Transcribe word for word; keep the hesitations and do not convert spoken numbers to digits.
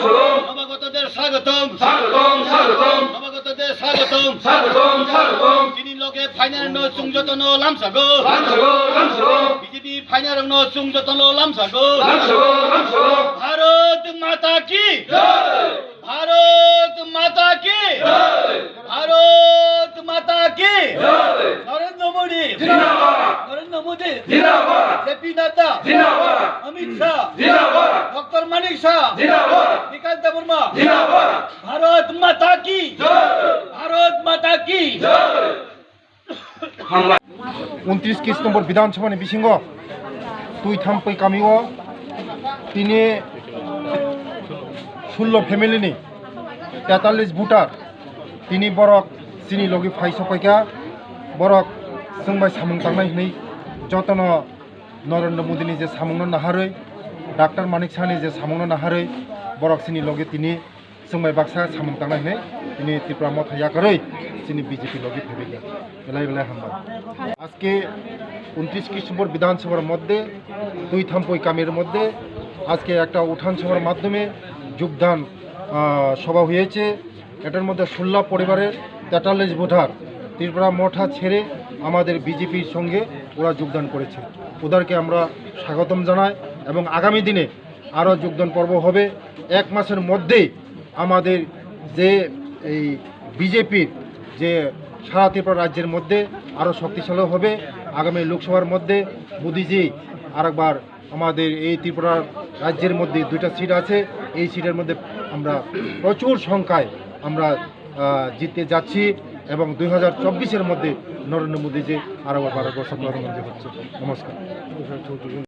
নবাগতদের স্বাগতম। স্বাগতম, স্বাগতম। নবাগতদের স্বাগতম। স্বাগতম, স্বাগতম। চিনি লগে ফাইনাল ন চুংযতন লামসাগো। লামসাগো, লামসাগো। বিজেপি ফাইনাল ন চুংযতন লামসাগো। লামসাগো, লামসাগো। ভারত মাতা কি? জয়। ভারত মাতা কি? জয়। ভারত মাতা কি? জয়। নরেন্দ্র মোদী। জিন্দাবাদ। নরেন্দ্র মোদী। জিন্দাবাদ। জেপি নাড্ডা। জিন্দাবাদ। অমিত শাহ। জিন্দাবাদ। ডক্টর মানিক শাহ। জিন্দাবাদ। বিকাশ দেববর্মা। জিন্দাবাদ। ভারত মাতা কি? জয়। ভারত মাতা কি? জয়। Untrish Christian Bidhan Sabha ni bisingo Tuithampui kamio tini sullo family ni tetallis voter tini borok chini logi phai sopaikha, borok chwng bai samung tangnai hwnwi jotono Narendra Modi ni je samungno naharwi, Doctor Manik Saha ni je samungno naharwi borok chini logi tini chwng bai baksa samung tangnai hwnwi tini Tripura Motha yakarwi chini B J P logi phaibaikha. Belai belai hambai. আজকে ঊনত্রিশ কৃষ্ণপুর বিধানসভার মধ্যে দুই থাম্পই কামির মধ্যে আজকে একটা উঠান সভার মাধ্যমে যোগদান, আহ, সভা হয়েছে। এটার মধ্যে ষোলো পরিবারের তেতাল্লিশ ভোটার ত্রিপুরা মঠা ছেড়ে আমাদের বিজেপির সঙ্গে ওরা যোগদান করেছে। ওদেরকে আমরা স্বাগতম জানাই এবং আগামী দিনে আরও যোগদান পর্ব হবে। এক মাসের মধ্যেই আমাদের যে এই বিজেপির যে সারা ত্রিপুরা রাজ্যের মধ্যে আরও শক্তিশালী হবে। আগামী লোকসভার মধ্যে মোদিজি আরেকবার আমাদের এই ত্রিপুরা রাজ্যের মধ্যে দুইটা সিট আছে, এই সিটের মধ্যে আমরা প্রচুর সংখ্যায় আমরা, আহ, জিততে যাচ্ছি এবং দুই হাজার চব্বিশের মধ্যে নরেন্দ্র মোদিজি আরেকবার ভারতবর্ষ প্রধানমন্ত্রী হচ্ছে। নমস্কার।